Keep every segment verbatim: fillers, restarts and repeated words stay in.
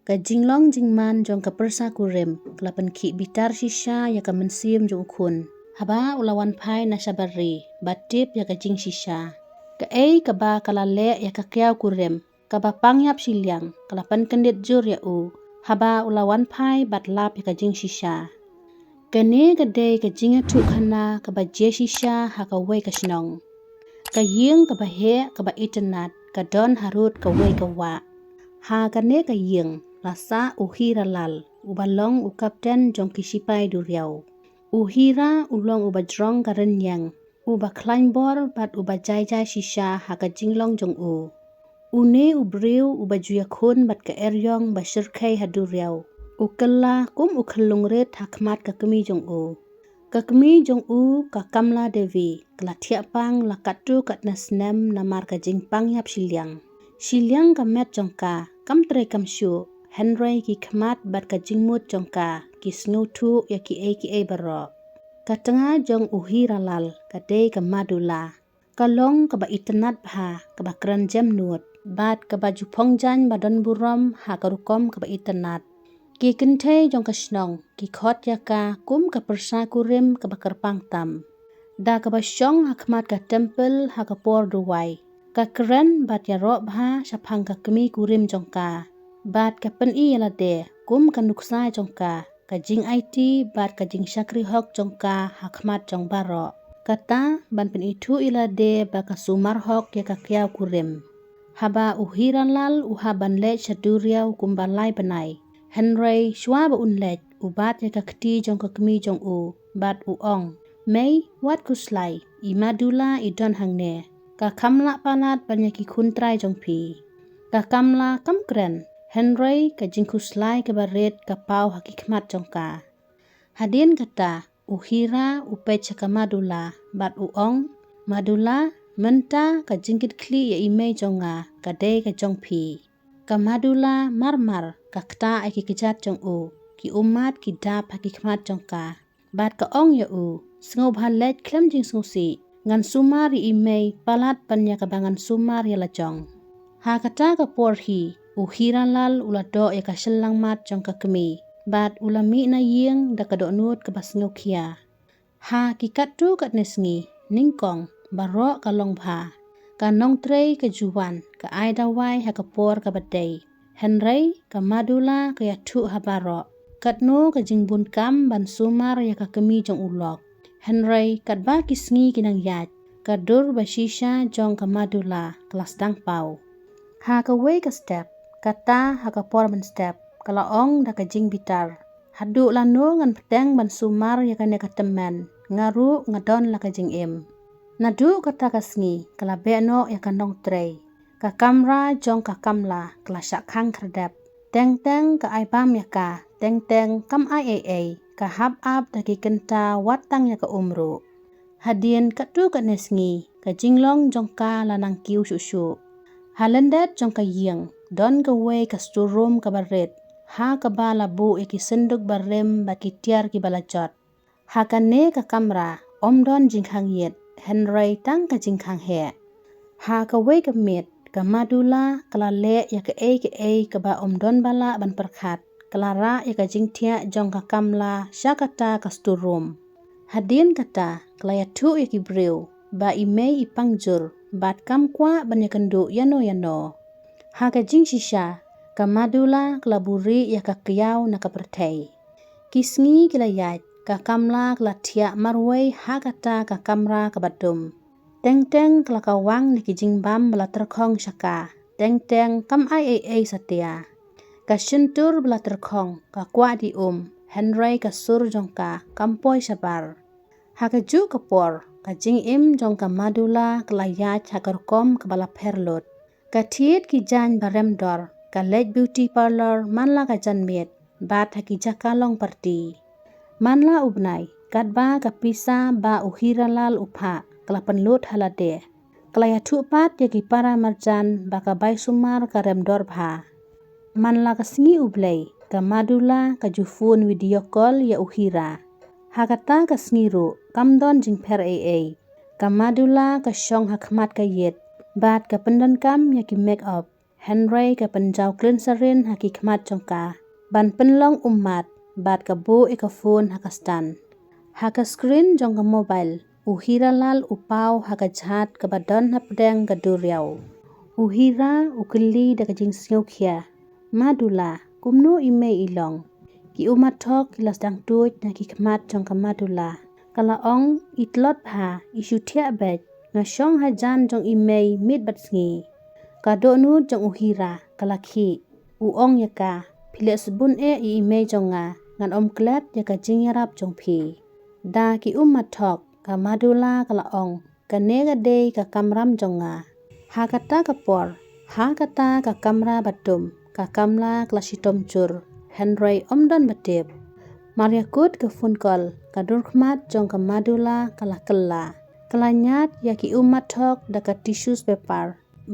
Ka jinglong jingman jong ka pyrsa kurim ka la pynkhih bitar shisha ïa ka mynsiem jong u khun. Haba u la wan phai na shabar ri, ba tip ïa ka jingshisha. Kaei kaba ka la leh ïa ka kiaw kurim, kaba pang ïap shiliang, ka la pynkyndit jur ïa u. Haba u la wan phai bad lap ïa ka jingshisha. Kane ka dei ka jingïathuh khana kaba jia shisha ha kawei ka shnong. Ka ïing kaba heh kaba itynnat, ka don harud kawei ka wah. Ha kane ka ïing, la sah u Hira Lal, uba long u kapten jong ki shipai duriaw. U Hira, u long uba jrong ka rynïeng, uba khlaiñ bor bad uba jai jai shisha ha ka jinglong jong u. Une u briew uba ju ïakhun bad ka eriong ba shyrkhei ha duriaw. U kylla kum u khyllung rit ha khmat ka kmie jong u. Ka kmie jong u ka Kamla Devi, ka la thiah pang la katto katne snem namar ka jingpang ïap shiliang. Shiliang ka met jong ka, kam trei kam shuh, hynrei ki khmat bad ka jingmut jong ka, ki sngewthuh ïa kiei kiei baroh. Ka tnga jong u Hira Lal, ka dei ka Madula. Ka long kaba itynnat bha, kaba kren jem nud, bad kaba ju phong jaiñ ba don burom ha ka rukom kaba itynnat. Ki kynthei jong ka shnong, ki khot ïa ka kum ka pyrsa kurim kaba kyrpang tam. Da kaba shong ha khmat ka temple ha ka por duwai. Ka kren bad ïaroh bha shaphang ka kmie kurim jong ka. Bad ka pyni ïa lade kum ka nuksa jong ka, ka jingaiti bad ka jingshakri hok jong ka ha khmat jong baroh. Kata ban pynithuh ïa lade ba ka sumar hok ïa ka kiaw kurim. Haba u Hira Lal u hap ban leit sha duriaw kumba lai bnai. Hynrei shuwa ba un leit, u bat ïa ka kti jong ka kmie jong u, bad u ong, "Mei, wat khuslai, i Madula i don hangne. Ka kham lah palat ban ïa ki khun trai jong phi." Ka Kamla kam kren, hynrei ka jingkhuslai kaba rit ka paw ha ki khmat jong ka. Hadien kata, u Hira u peit sha ka Madula, bad u ong, "Madula, mynta ka jingkitkhlieh ïa i mei jong nga, ka dei ka jong phi." Ka Madula marmar, ka ktah ïa ki kjat jong u, ki ummat ki dap ha ki khmat jong ka. Bad ka ong ïa u, "Sngewbha leit khlem jingsngewsih, ngan sumar ïa i mei palat ban ïa kaba ngan sumar ïa la jong." Ha kata ka por hi, u Hira Lal u la doh ïa ka shyllangmat jong ka kmie, bad u la mih na ïing da ka dohnud kaba sngewkhia. Ha ki katto katne sngi, nyngkong, baroh ka long bha. Ka nongtrei ka ju wan, ka ai dawai ha ka por kaba dei. Hynrei, ka Madula ka ïathuh ha baroh. Katno ka jingbun kam ban sumar ïa ka kmie jong u lok. Hynrei, katba ki sngi ki nang ïaid, ka dur ba shisha jong ka Madula, ka la sdang paw. Ha kawei ka step, kata ha ka por mynstep, ka la ong da ka jingbitar. "Haduh lano ngan bteng ban sumar ïa kane ka tymmen, nga ruh nga don la ka jingim." Naduh kata ka sngi, ka la beh noh ïa ka nongtrei. Ka kamra jong ka Kamla, ka la shah khang khyrdep. Teng teng ka ai bam ïa ka, teng teng kam ai ei ei, ka hap ap da ki kynta wat tang ïa ka um ruh. Hadien katto katne sngi, ka jinglong jong ka la nang kiew shuh shuh. Ha lyndet jong ka ïing, don kawei ka store room kaba rit. Ha kaba la buh ïa ki synduk barim bad ki tiar kiba la jot. Ha kane ka kamra, ym don jingkhang ïit, hynrei tang ka jingkhang heh. Ha kawei ka miet, ka Madula, ka la leh ïa kaei kaei kaba ym don ba lah ban pyrkhat, ka la rah ïa ka jingthiah jong ka Kamla, sha kata ka store room. Hadien kata, ka la ïathuh ïa ki briew, ba i mei i pang jur, bad kam kwah ban ïakynduh ïano ïano. Ha ka jingshisha, ka Madula, ka la buhrieh ïa ka kiaw na ka pyrthei. Ki sngi ki la ïaid, ka Kamla ka la thiah marwei ha kata ka kamra kaba dum. Teng teng ka la kawang na ki jingbam ba la tyrkhong sha ka. Teng teng kam ai ei ei satia. Ka shyntur ba la tyrkhong, ka kwah di um, hynrei ka sur jong ka, kam poi shabar. Ha kajuh ka por, ka jingim jong ka Madula ka la ïaid ha ka rukom kaba la pher lut. Ka thied ki jaiñ ba rem dor, ka leit beauty parlour man la ka janmiet, bad ha ki jaka long party. Man la u bnai, katba ka pisa ba u Hiralal u phah, ka la pynlut ha lade. Ka la ïathuh pat ïa ki para marjan ba ka bai sumar ka rem dor bha. Man la ka sngi U Blei, ka Madula ka ju phone video call ïa u Hira. Ha kata ka sngi ruh, kam don jingpher ei ei. Ka Madula ka shong ha khmat ka ïit, bad ka pyndonkam ïa ki make up. Hynrei ka pynjaw klin sarin ha ki khmat jong ka ban pynlong ummat bad ka buh ïa ka phone ha ka stand. Ha ka screen jong ka mobile, u Hiralal u paw ha ka jhat kaba don hapdeng ka duriaw. U Hira u kylli da ka jingsngewkhia, "Madula, kumno i mei i long?" Ki ummat hok ki la sdang tuid na ki khmat jong ka Madula. Ka la ong, "I tlot bha, i shu thiah beit, nga shong hajan jong i mei miet bad sngi." Ka dohnud jong u Hira ka la khih. U ong ïa ka, "Phi leh sbun eh ïa i mei jong nga, ngan ym klet ïa ka jingïarap jong phi." Da ki ummat hok, ka Madula ka la ong, "Kane ka dei ka kamram jong nga." Ha kata ka por, ha kata ka kamra ba tum, ka kamla ka la shitom jur, hynrei ym don ba tip. Mar ïa kut ka phone call, ka dur khmat jong ka Madula ka la kylla. Ka la ñiad ïa ki ummat hok da ka tissues paper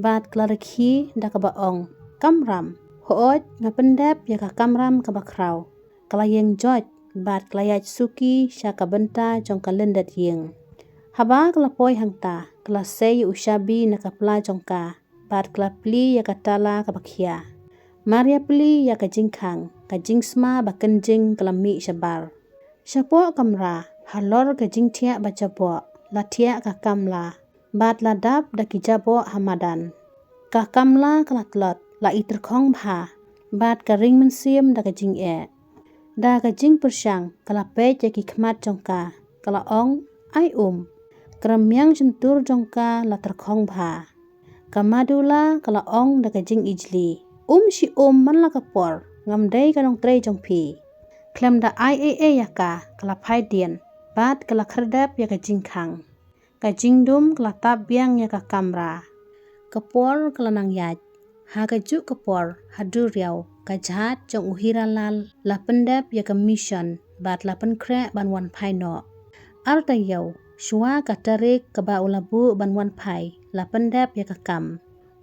bad ka la rkhie da kaba ong, "Kamram, hooid nga pyndep ïa ka kamram kaba khraw." Ka la ïeng joit bad ka la ïaid suki sha ka bynta jong ka lyndet ïing. Haba ka la poi hangta, ka la sei ïa u shabi na ka pla jong ka bad ka la plie ïa ka tala kaba khia. Mar ïa plie ïa ka jingkhang, ka jingsma ba kynjing ka la mih shabar. Shapoh kamra, halor ka jingthiah ba jaboh, la thiah ka kamla bad la dap da ki jaboh ha madan. Ka kamla ka la tlot, la i tyrkhong bha bad ka ring mynsiem da ka jingeh. Da ka jingpyrshang ka la peit ïa ki khmat jong ka, ka la ong, "Ai um." Ka rmiang shyntur jong ka la tyrkhong bha. Ka Madula ka la ong da ka jingijli, "Um shi um man la ka por, ngam dei ka nongtrei jong phi." Khlem da ai ei ei ïa ka, ka la phai dien bad ka la khyrdep ïa ka jingkhang. Ka jingdum ka la tap biang ïa ka kamra. Ka por ka la nang ïaid. Ha kajuh ka por, ha duriaw, ka jhat jong u Hiralal la pyndep ïa ka mission bad la pynkhreh ban wan phai noh. Ar taïew shuwa ka tarik kaba u la buh ban wan phai, la pyndep ïa ka kam.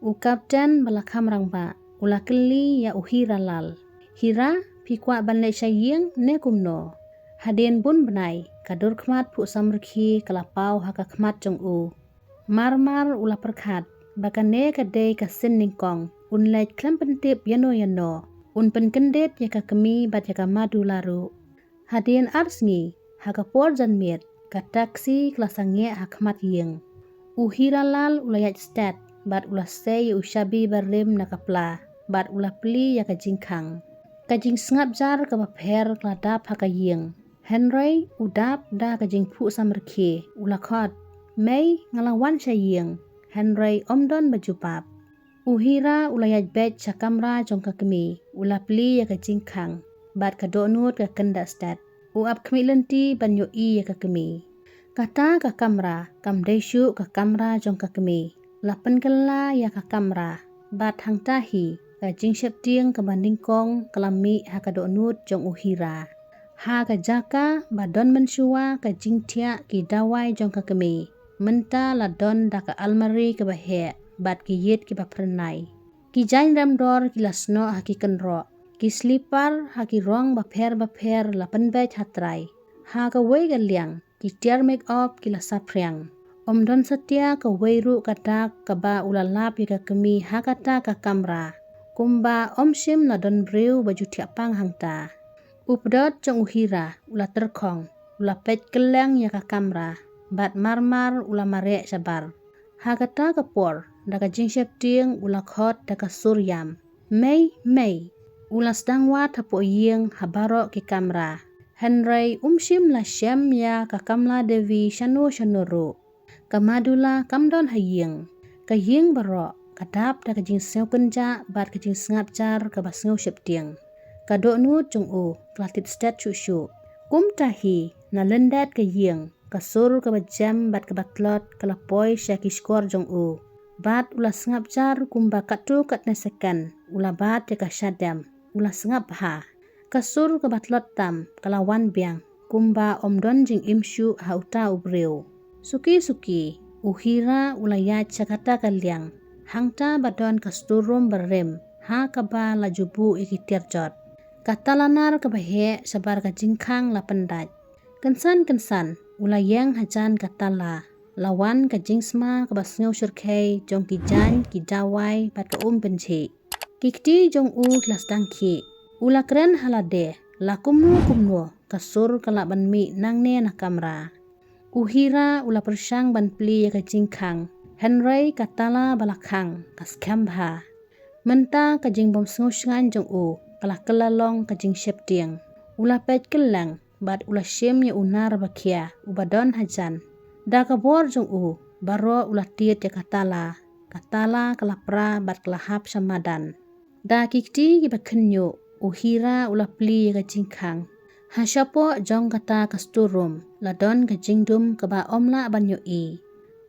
U kapten ba la kham rangbah u la kylli ïa u Hiralal, "Hira, phi kwah ban leit sha ïing ne kumno?" Hadien bun bnai, ka dur khmat phuh samrkhie ka la paw ha ka khmat jong u. Mar mar u la pyrkhat ba kane ka dei ka sien nyngkong, un leit khlem pyntip ïano ïano, un pynkyndit ïa ka kmie bad ïa ka Madula ruh. Hadien ar sngi, ha ka por janmiet, ka taxi ka la sangeh ha khmat ïing. U Hiralal u la ïaid stet bad u la sei ïa u shabi barim na ka pla bad u la plie ïa ka jingkhang. Ka jingsngap jar kaba pher ka la dap ha ka ïing. Hynrei u dap da ka jingphuh samrkhie, u la khot, "Mei, nga la wan sha ïing." Hynrei ym don ba jubab. U Hira u la ïaid beit sha kamra jong ka kmie, u la plie ïa ka jingkhang bad ka dohnud ka kynda stet. U ap khmih lynti ban ïohi ïa ka kmie. Kata ka kamra kam dei shuh ka kamra jong ka kmie. La pynkylla ïa ka kamra bad hangta hi ka jingsheptieng kaba nyngkong ka la mih ha ka dohnud jong u Hira. Ha ka jaka ba don mynshuwa ka jingthiah ki dawai jong ka kmie, mynta la don da ka almari kaba heh bad ki ïit kiba phyrnai. Ki jaiñ remdor ki la snoh ha ki kynroh. Ki slipar ha ki rong bapher bapher la pynbeit ha trai. Ha kawei ka liang, ki tiar make up ki la saphriang. Ym don satia kawei ruh ka dak kaba u la lap ïa ka kmie ha kata ka kamra. Kumba ym shym la don briew ba ju thiah pang hangta. U pdot jong u Hira u la tyrkhong, u la peit kylleng ïa ka kamra bad marmar u la mareh shabar. Ha kata ka por, da ka jingsheptieng u la khot da ka sur ïam, "Mei, mei." U la sdang wad hapoh ïing ha baroh ki kamra. Hynrei um shym la shem ïa ka Kamla Devi shano shano ruh. Ka Madula kam don ha ïing. Ka ïing baroh ka dap da ka jingsngew kynjah bad ka jingsngap jar kaba sngew sheptieng. Ka dohnud jong u ka la tit stet shuh shuh. Kumta hi, na lyndet ka ïing, ka sur kaba jem bad kaba tlot ka la poi sha ki shkor jong u. Bad u la sngap jar kumba katto katne second, u la bat ïa ka shadem, u la sngap bha. Ka sur kaba tlot tam ka la wan biang, kumba ym don jingim shuh ha uta u briew. Suki suki, u Hira u la ïaid sha kata ka liang, hangta ba don ka store room barim, ha kaba la ju buh ïa ki tiar jot. Ka talanar kaba heh shabar ka jingkhang la pyndait. Kynsan kynsan, u la ïeng hajan ka tala, la wan ka jingsma kaba sngew shyrkhei jong ki jaiñ, ki dawai bad ka um pynjhih. Ki kti jong u ki la sdang khih. U la kren ha lade, la kumno kumno ka sur ka lah ban mih nangne na kamra. U Hira u la pyrshang ban plie ïa ka jingkhang, hynrei ka tala ba la khang ka skhem bha. Mynta ka jingbym sngewshngaiñ jong u ka la kylla long ka jingsheptieng. U la peit kylleng bad u la shim ïa u nar ba khia uba don hajan. Da ka bor jong u baroh u la tied ïa ka tala. Ka tala ka la pra bad ka la hap sha madan. Da ki kti kiba khynñiuh, u Hira u la plie ïa ka jingkhang. Ha shapoh jong kata ka storeroom la don ka jingdum kaba ym lah ban ïohi.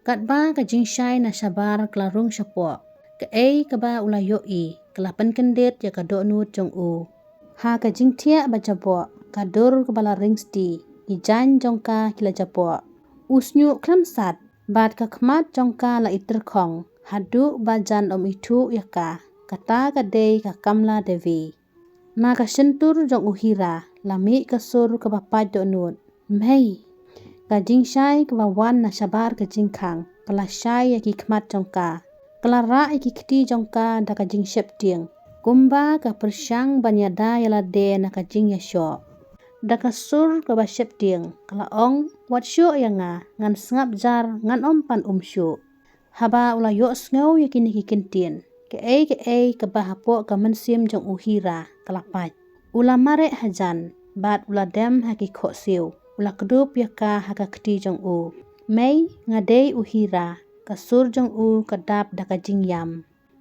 Katba ka jingshai na shabar ka la rung shapoh, kaei kaba u la ïohi ka la pynkyndit ïa ka dohnud jong u. Ha ka jingthiah ba jaboh, ka dur kaba la ring sti, ki jaiñ jong ka ki la jaboh. U shñiuh khlem sat bad ka khmat jong ka la ityrkhong haduh ba jan ym ithuh ïa ka. Kata ka dei ka Kamla Devi. Na ka shyntur jong u Hira la mih ka sur kaba pait dohnud, mei. Ka jingshai kaba wan na shabar ka jingkhang ka la shai ïa ki khmat jong ka. Ka la rah ïa ki kti jong ka da ka jingsheptieng, kumba ka pyrshang ban ïada ïa lade na ka jingïashoh. Da ka sur kaba sheptieng ka la ong, wat shoh ïa nga, ngan sngap jar, ngan ym pan um shuh. Haba u la ïohsngew ïa kine ki kyntien, kaei kaei kaba hapoh ka mynsiem jong u Hira ka la pait. U la mareh hajan bad u la dem ha ki khohsiew. U la kdup ïa ka ha ka kti jong u, mei, nga dei u Hira. Ka sur jong u ka dap da ka jingïam.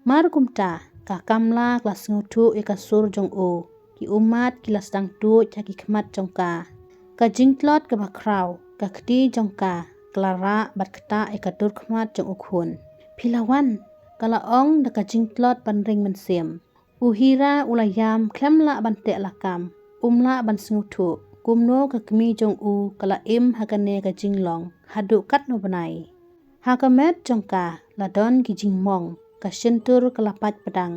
Mar kumta ka Kamla ka la sngewthuh ïa ka sur jong u. Ki ummat ki la sdang tuid ha ki khmat jong ka. Ka jingtlot kaba khraw, ka kti jong ka ka la rah bad ktah ïa ka dur khmat jong u khun. Phi la wan, ka la ong da ka jingtlot ban ring mynsiem. U Hira u la ïam khlem lah ban teh lakam, um lah ban sngewthuh kumno ka kmie jong u ka la im ha kane ka jinglong haduh katno bnai. Ha ka met jong ka la don ki jingmong, ka shyntur ka la pait pdang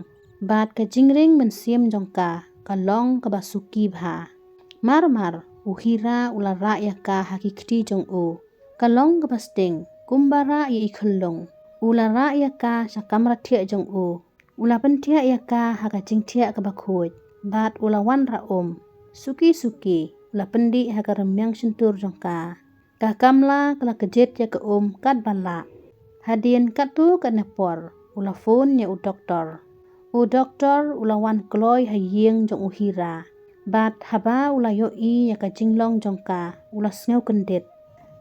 bad ka jingring mynsiem jong ka ka long kaba suki bha. Mar mar u Hira u la rah ïa ka ha ki kti jong u. Ka long kaba sting kumba rah ïa i khyllung. U la rah ïa ka sha kamra thiah jong u. U la pynthiah ïa ka ha ka jingthiah kaba khuid bad u la wanrah um. Suki suki u la pyndih ha ka rmiang shyntur jong ka. Ka Kamla ka la kjit ïa ka um katba lah. Hadien katto katne por u la phone ïa u doktor. U doktor u la wan kloi ha ïing jong u Hira. Bad haba u la ïohi ïa ka jinglong jong ka u la sngew kyndit.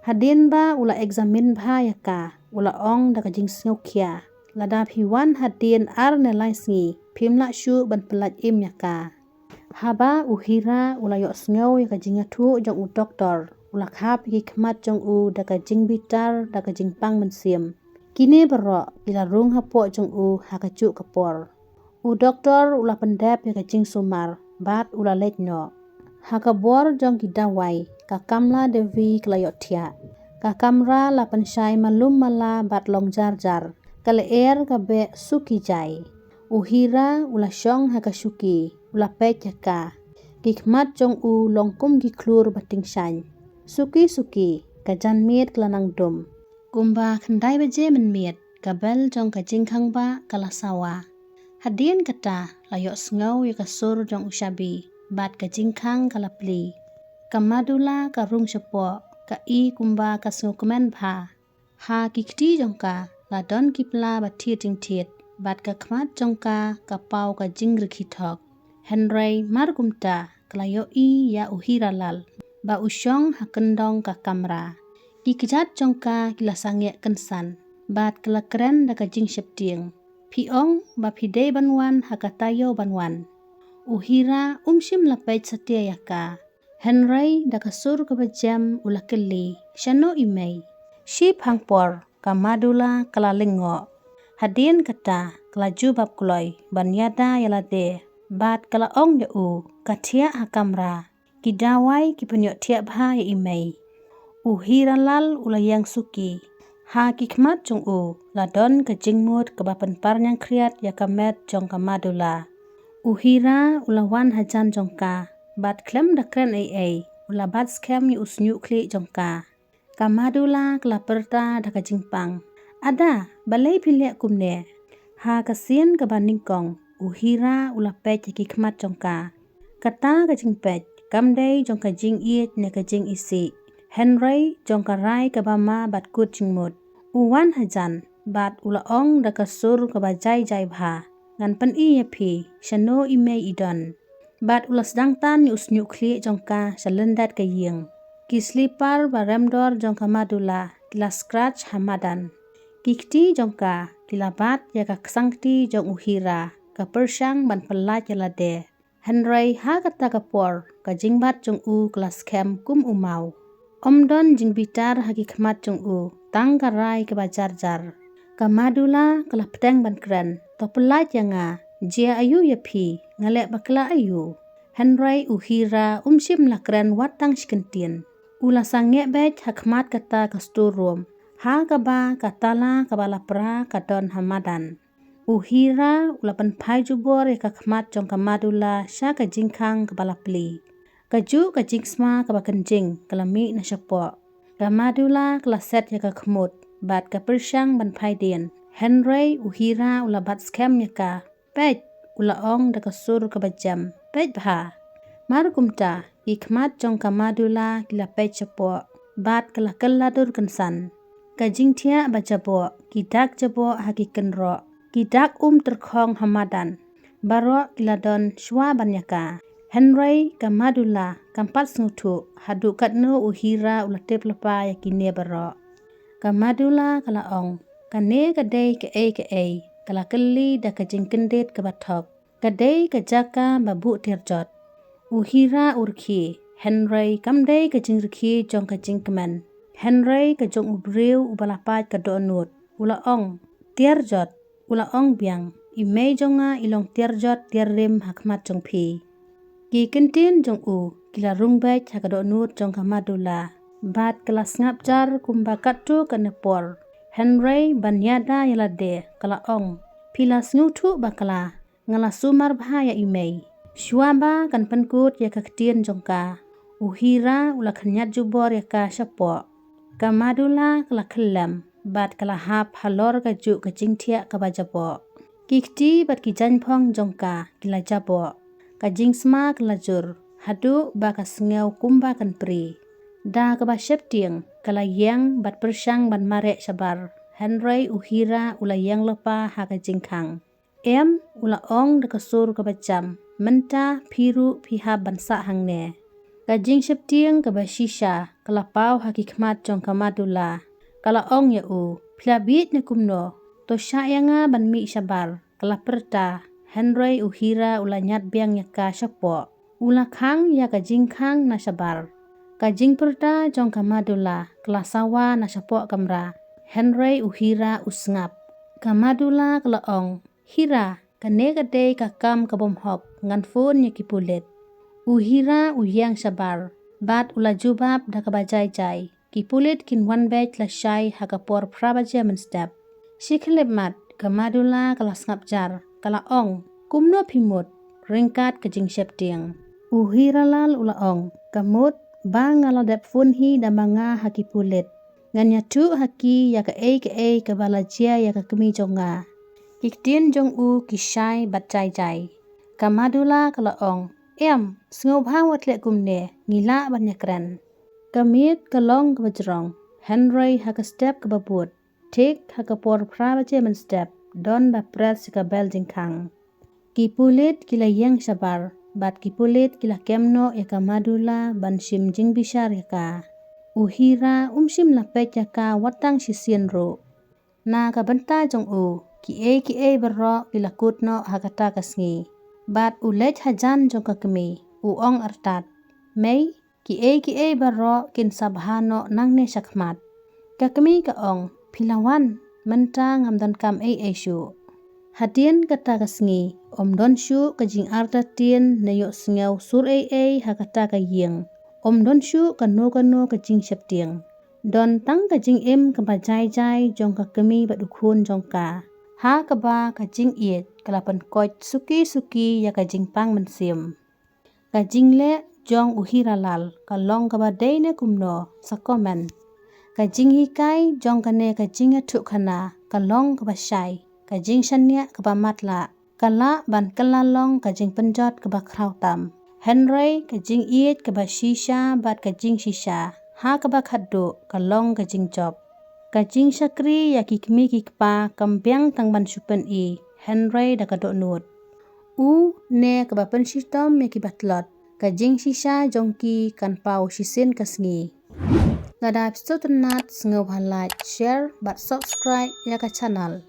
Hadien ba u la examine bha ïa ka u la ong da ka jingsngewkhia, lada phi wan hadien ar ne lai sngi phim lah shuh ban pyllait im ïa ka. Haba u Hira u la ïohsngew ïa ka jingïathuh jong u doktor u la khap ïa ki khmat jong u da ka jingbitar da ka jingpang mynsiem. Kine baroh ki la rung hapoh jong u ha kajuh ka por. U doktor u la pyndep ïa ka jingsumar bad u la leit noh. Ha ka bor jong ki dawai ka Kamla Devi ka la ïohthiah. Ka kamra la pynshai malum mala bad long jar jar. Ka lyer ka beh suki jai. U Hira u la shong ha ka shuki u la peit ïa ka. Ki khmat jong u long kum ki khlur ba tyngshaiñ. Suki suki ka janmiet ka la nang dum. Kumba khyndai baje mynmiet ka bell jong ka jingkhang ba ka la sawa. Hadien kata la ïohsngew ïa ka sur jong u shabi bad ka jingkhang ka la plie. Ka Madula ka rung shapoh, ka i kumba ka sngewkmen bha. Ha ki kti jong ka la don ki pla ba thied jingthied bad ka khmat jong ka ka paw ka jingrkhie thok. Hynrei mar kumta ka la ïohi ïa u Hiralal ba u shong ha kyndong ka kamra. Ki kjat jong ka ki la sangeh kynsan bad ka la kren da ka jingsheptieng, phi ong ba phi dei ban wan ha ka taïew ban wan. U Hira um shym la peit satia ïa ka. Hynrei da ka sur kaba jem u la kylli, shano i mei? Shipang por ka Madula ka la lyngngoh. Hadien kata ka la jubab kloi ban ïada ïa lade bad ka la ong ïa u, ka thiah ha kamra. Ki dawai ki pynïohthiah bha ïa i mei. U Hiralal u la ïeng suki. Ha ki khmat jong u la don ka jingmut kaba pynpar ñiangkhriat ïa ka met jong ka Madula. U Hira u la wan hajan jong ka bad khlem da kren ei ei u la bat skhem ïa u shñiuh khlieh jong ka. Ka Madula ka la pyrta da ka jingpang, ada, balei phi leh kumne? Ha ka sien kaba nyngkong U Hira u la peit ha ki khmat jong ka. Kata ka jingpeit kam dei jong ka jingïeit ne ka jingisih, hynrei jong ka rai kaba ma bad kut jingmut. U wan hajan bad u la ong da ka sur kaba jai jai bha, ngan pyni ïa phi shano i mei i don. Bad u la sdang tan ïa u shñiuh khlieh jong ka sha lyndet ka ïing. Ki slipar ba remdor jong ka Madula ki la scratch ha madan. Ki kti jong ka ki la bat ïa ka ksangkti jong u Hira, ka pyrshang ban pyllait ïa lade. Hynrei ha kata ka por ka jingbat jong u ka la skhem kum u maw. Ym don jingbitar ha ki khmat jong u, tang ka rai kaba jar jar. Ka Madula ka la pteng ban kren, to pyllait ïa nga, jia aïu ïa phi, nga leh bakla aïu. Hynrei u Hira um shym la kren wat tang shi kyntien. U la sangeh beit ha khmat kata ka store room, ha kaba ka tala kaba la pra ka don ha madan. U Hira u la pynphai jubor ïa ka khmat jong ka Madula sha ka jingkhang kaba la plie. Kajuh ka jingsma kaba kynjing ka la mih na shapoh. Ka Madula ka la set ïa ka khmut bad ka pyrshang ban phai dien. Hynrei u Hira u la bat skhem ïa ka. Peit, u la ong da ka sur kaba jem. Peit bha. Mar kumta, ki khmat jong ka Madula ki la peit shapoh bad ka la kylla dur kynsan. Ka jingthiah ba jaboh, ki dak jaboh ha ki kynroh, ki dak um tyrkhong ha madan. Baroh ki la don shuwa ban ïa ka. Hynrei ka Madula kam pat sngewthuh haduh katno u Hira u la tip lypa ïa kine baroh. Ka Madula ka la ong, kane ka dei kaei kaei, ka la kylli da ka jingkyndit kaba thok. Ka dei ka jaka ba buh tiar jot. U Hira u rkhie, hynrei kam dei ka jingrkhie jong ka jingkmen. Hynrei ka jong u briew uba la pait ka dohnud. U la ong, tiar jot. U la ong biang, i mei jong nga i long tiar jot tiar rim ha khmat jong phi. Ki kyntien jong u ki la rung beit ha ka dohnud jong ka Madula. Bad ka la sngap jar kumba katto katne por. Hynrei ban ïada ïa lade ka la ong, phi la sngewthuh bakla, nga la sumar bha ïa i mei. Shuwa ba kan pynkut ïa ka ktien jong ka, u Hira u la khynñiat jubor ïa ka shapoh. Ka Madula ka la khyllem bad ka la hap halor kajuh ka jingthiah kaba jaboh. Ki kti bad ki jaiñphong jong ka ki la jaboh. Ka jingsma ka la jur haduh ba ka sngew kumba kan prie. Da kaba sheptieng ka la ïeng bad pyrshang ban mareh shabar, hynrei u Hira u la ïeng lypa ha ka jingkhang. Em, u la ong da ka sur kaba jam, mynta phi ruh phi hap ban sah hangne. Ka jingsheptieng kaba shisha ka la paw ha ki khmat jong ka Madula. Ka la ong ïa u, phi la bieit ne kumno? To shah ïa nga ban mih shabar, ka la pyrta. Hynrei u Hira u la ñiad biang ïa ka shapoh. U la khang ïa ka jingkhang na shabar. Ka jingpyrta jong ka Madula ka la sawa na shapoh kamra. Hynrei u Hira u sngap. Ka Madula ka la ong, Hira, kane ka dei ka kam ka bym hok, ngan phone ïa ki pulit. U Hira u ïeng shabar bad u la jubab da kaba jai jai. Ki pulit kin wan beit lashai ha ka por phra baje mynstep. Shi khyllipmat ka Madula ka la sngap jar, ka la ong, kumno phi mut? Ryngkat ka jingsheptieng. U Hiralal u la ong, ka mut ba nga la dep phone hi da ma nga ha ki pulit. Ngan ïathuh ha ki ïa kaei kaei kaba la jia ïa ka kmie jong nga. Ki ktien jong u ki shai bad jai jai. Ka Madula ka la ong, em, sngewbha wat leh kumne, ngi lah ban ïakren. Ka miet ka long kaba jrong, hynrei ha ka step kaba bud, thik ha ka por phra baje mynstep, don ba press ïa ka bell jingkhang. Ki pulit ki la ïeng shabar bad ki pulit ki la kem noh ïa ka Madula ban shim jingbishar ïa ka. U Hira um shym la peit ïa ka wat tang shisien ruh. Na ka bynta jong u, kiei kiei baroh ki la kut noh ha kata ka sngi. Bad u leit hajan jong ka kmie, u ong artat, mei, kiei kiei baroh kin sa bha noh nangne shakhmat. Ka kmie ka ong, phi la wan, mynta ngam donkam ei ei shuh. Hadien kata ka sngi, ym don shuh ka jingartatien ne ïohsngew sur ei ei ha kata ka ïing. Ym don shuh kano kano ka jingsheptieng. Don tang ka jingim kaba jai jai jong ka kmie bad u khun jong ka. Ha kaba ka jingïeit ka la pynkoit suki suki ïa ka jingpang mynsiem. Ka jingleh jong u Hiralal ka long kaba dei ne kumno, sa comment. Ka jinghikai jong kane ka jingïathuhkhana ka long kaba shai, ka jingshaniah kaba matlah. Ka lah ban kylla long ka jingpynjot kaba khraw tam. Hynrei ka jingïeit kaba shisha bad ka jingshisha ha kaba khatduh ka long ka jingjop. Ka jingshakri ïa ki kmie ki kpa kam biang tang ban shu pyni, hynrei da ka dohnud. U ne kaba pynshitom ïa kiba tlot. Ka jingshisha jong ki kan paw shisien ka sngi. Lada phi sngewtynnat, sngewbha like, share bad subscribe ïa ka channel.